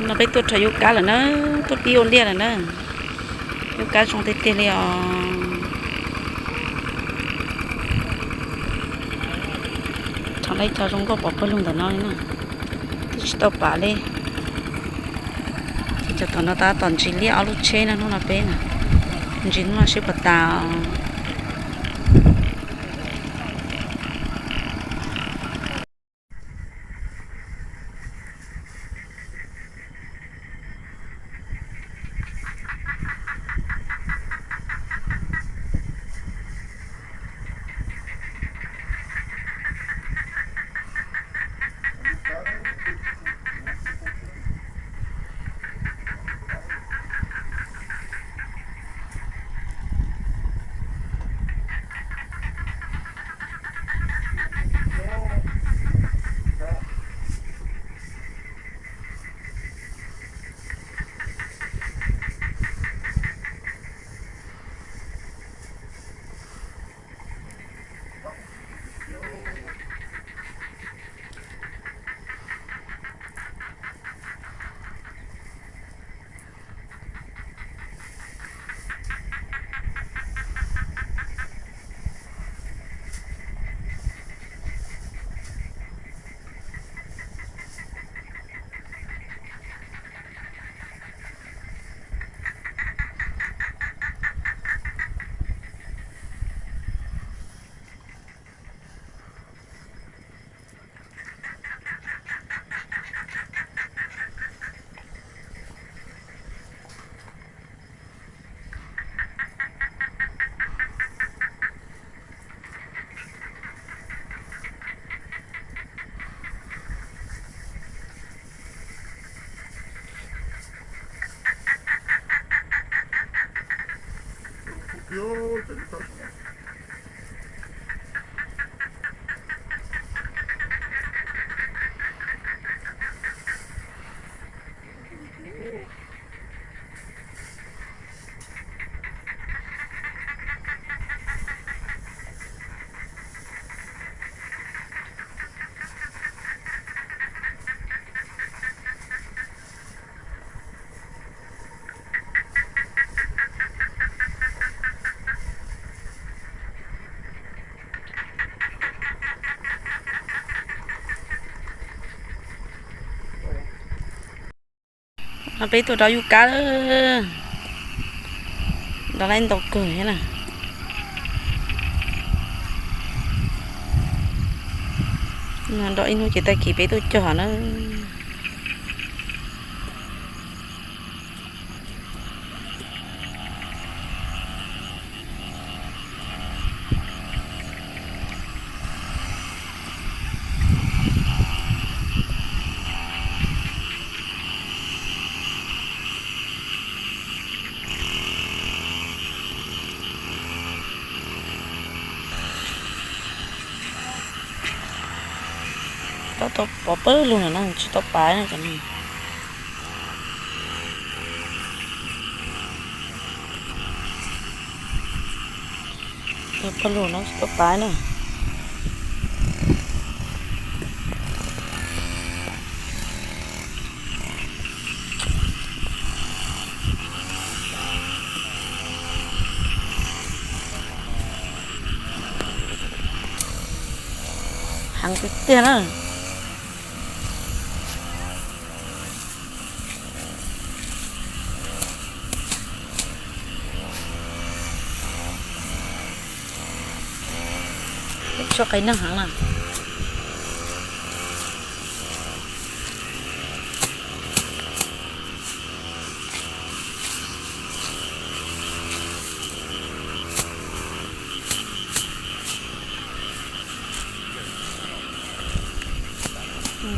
No peb tuaj rau yub kab lawm na, tuaj pib ua liaj lawm na. Yub kab zoo tiag tiag li os. Thaum ntawd cov zoo nkauj pom pawg lug ntawm no li na, twb tsis tau pav li. Ces cov tom no tab tom ntsis liaj ob lub tsheb no, hnub no peb na, ntsis hnub no seb puas tas. No peb tuaj rau yub kab, nrov lab ntau kawg thiab na. Nrov ib hnub ces tag kis peb tuaj cog na. Tau tau pov pawg lug no na, tsis tau pav no cov no. Pawg lug no tsis tau pav na. Heev tiag tiag na. Tshuaj qe neeg heev na.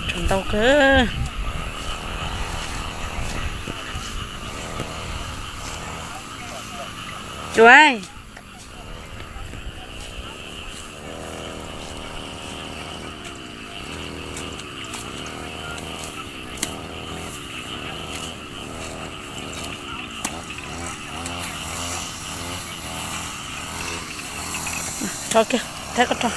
Tshuav ntau kawg. Cuav. Rho kiag, thaij koj rho.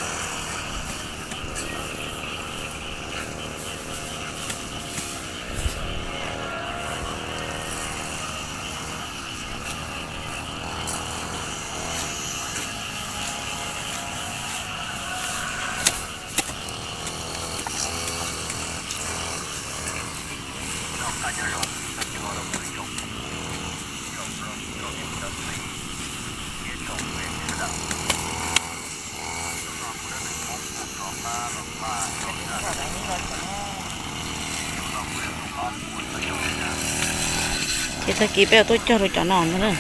Ces tag kis peb yuav tuaj cog rau cov no ntag na.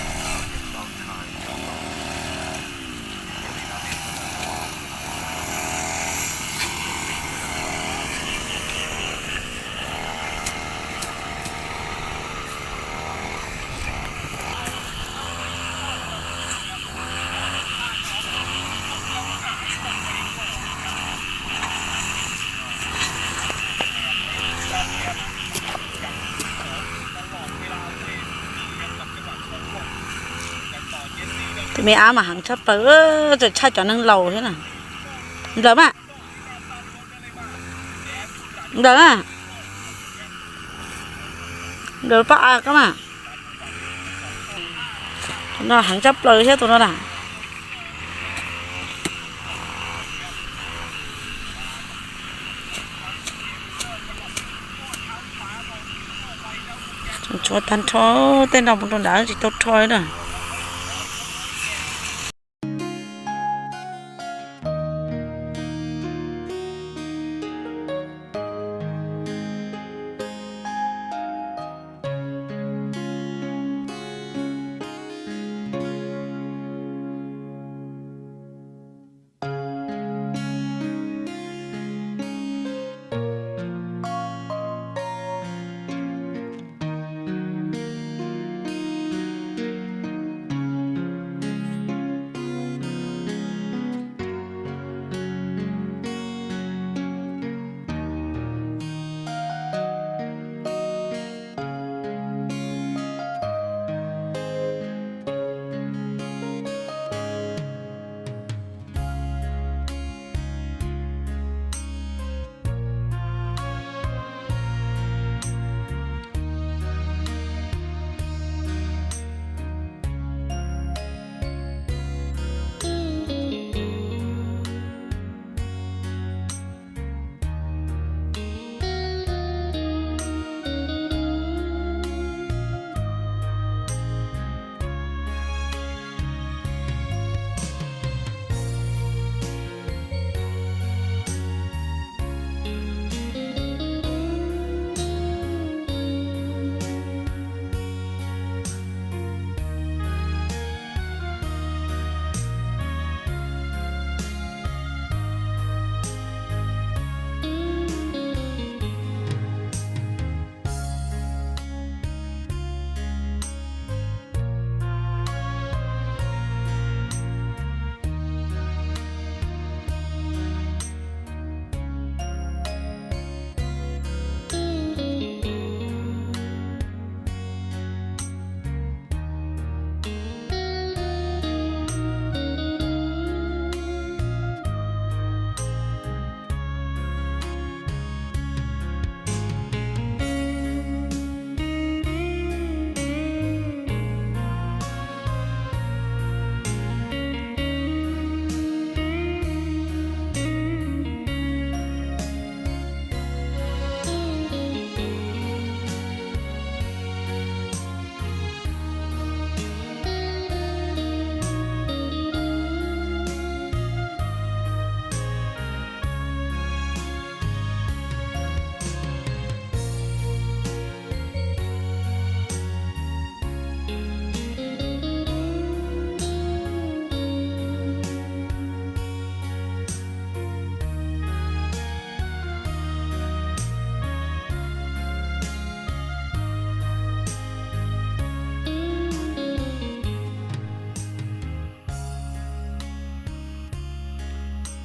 Tus me ab mas heev tshaj plaws, tseem tshaj cov neeg laus thiab na. Nplawm mas, nplawm, nplawm pab a koj mas. Tus no heev tshaj plaws thiab tus no na. Tshuav tag nrho, tej no mus rau nrad tsis tau rho li na.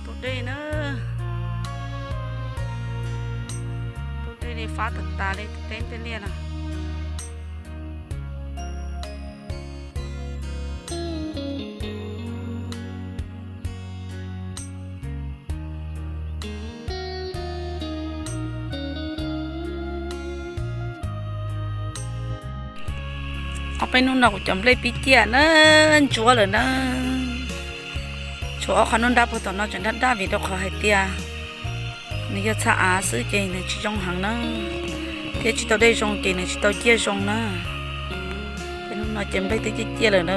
Tus dej na, tus dej li fab tag tas li, tej teb tej liaj na. Ob peb hnub no kuv cov nplej pib ciaj na, ntsuab lawm na. Tshuav ob qhov nruab nrab puag tom no tseem daj daj vim rau qhov hais tias nws yog txhab av xwb ces nws tsis zoo heev na. Thiab tsis tau dej zoo ces nws tsis tau ciaj zoo na. Ces hnub no ces nplej twb ciaj ciaj lawm na.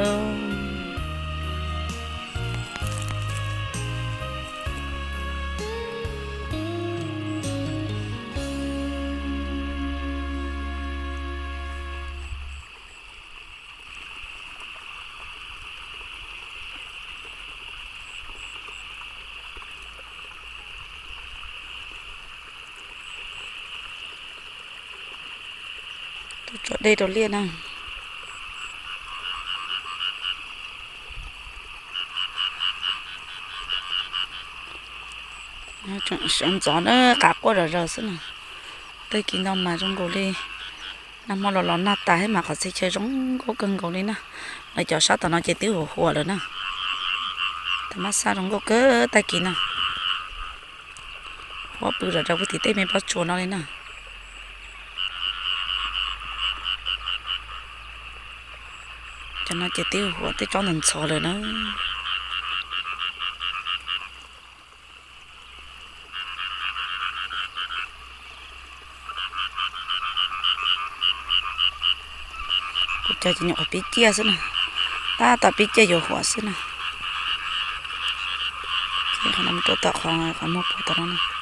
Tuaj tso dej rau liaj na. Sawv ntxov na, qav quaj zom zaws xwb na. Tag kis no mas zoo nkaus li nag hmo los los nag tas thiab mas qhov txhia chaw zoo nkauj kawg nkaus li na. Lawv cov sab tom no ces twb huam huam lawm na. Tus mab xab zoo nkauj kawg tag kis no. Huab pw zom zaws puag tim tej me pob tsuas no li na. Cov no ces twb huam tej tsob ntxhov ntxhov lawm na. Kuv cov ces nyuam qhuav pib ciaj xwb na. Tab tom pib ciaj yuav huam xwb na. Ces qhov no mus rau tom qhov, qhov muag puag tom no na.